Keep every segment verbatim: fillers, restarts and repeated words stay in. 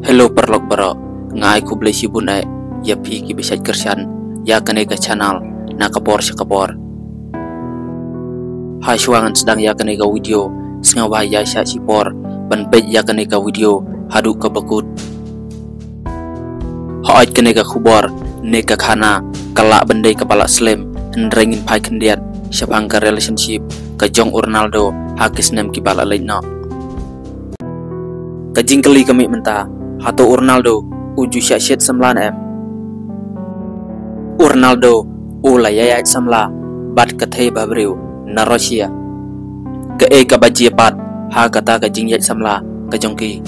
Hello paralok baroh, nga ai khublei shibun eh ïa phi ki ba shait kyrshan ïa kane ka channel na ka por sha ka por. Ha shuwa ngan sdang ïa kane ka video, sngewbha ïa shah shipor ban peit ïa kane ka video haduh kaba kut. Hooid, kane ka khubor ne ka khana ka lah ban dei kaba lah slem, hynrei ngin phai khyndiat shaphang ka relationship ka jong u Ronaldo ha ki snem kiba la leit noh. Ka jingkylli ka mih mynta, hato u Ronaldo u ju shah shet samla ne em? U Ronaldo u la ïaid samla bad ka thei bhabriew na Russia. Kaei kaba jia pat ha kata ka jingïaid samla ka jong ki?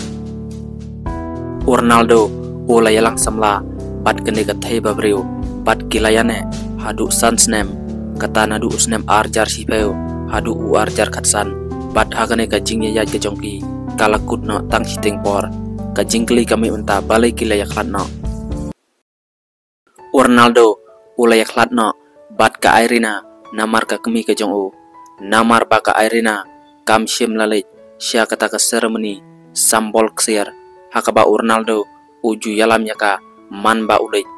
U Ronaldo u la ïalang samla bad kane ka thei bhabriew bad ki la ïaneh haduh san snem, kata naduh u snem ar hajar shiphew haduh u ar hajar khatsan. Bad ha kane ka jingïaid ka jong ki ka la kut noh tang shiteng por. Ka jingkylli ka mih mynta, balei ki la ïakhlad noh? U Ronaldo u la ïakhlad noh bad ka Irina namar ka kmie ka jong u. Namar ba ka Irina kam shym la leit sha kata ka ceremony sambol ksiar ha kaba u Ronaldo u ju ïalam ïa ka man ba u leit.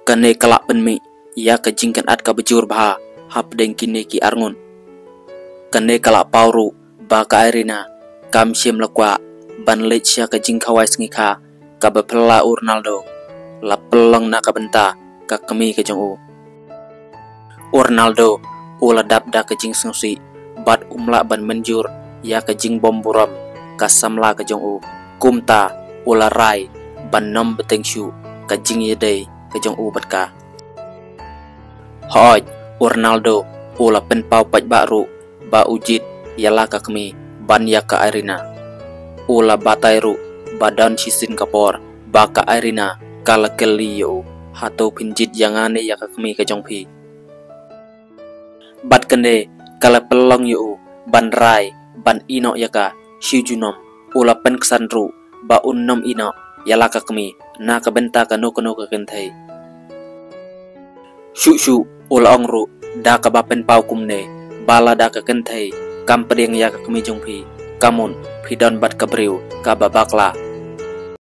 Kane ka lah pynmih ïa ka jingkynad kaba jur bha hapdeng kine ki arngut. Kane ka lah paw ruh ba ka Irina kam shym la kwah ban leit sha ka jingkhawai sngikha kaba phylla u Ronaldo, la pynlong na ka bynta ka kmie ka jong u. U Ronaldo u la dap da ka jingsngewsih bad um lah ban mynjur ïa ka jingbym burom ka samla ka jong u. Kumta u la rai ban nym bteng shuh ka jingïadei ka jong u bad ka. Hooid, u Ronaldo u la pynpaw paidbah ruh ba u jied ïa la ka kmie ban ïa ka Irina. U la batai ruh ba don shisien ka por ba ka Irina ka la kylli ïa u, hato phin jied ïa nga ne ïa ka kmie ka jong phi? Bad kane ka la pynlong ïa u ban rai ban ïehnoh ïa ka shu junom. U la pynksan ruh ba un nym ïehnoh ïa la ka kmie na ka bynta kano kano ka kynthei. Shuh shuh u la ong ruh da kaba pynpaw kumne ba lada ka kynthei kam pdiang ïa ka kmie jong phi, ka mut phi don bad ka briew kaba bakla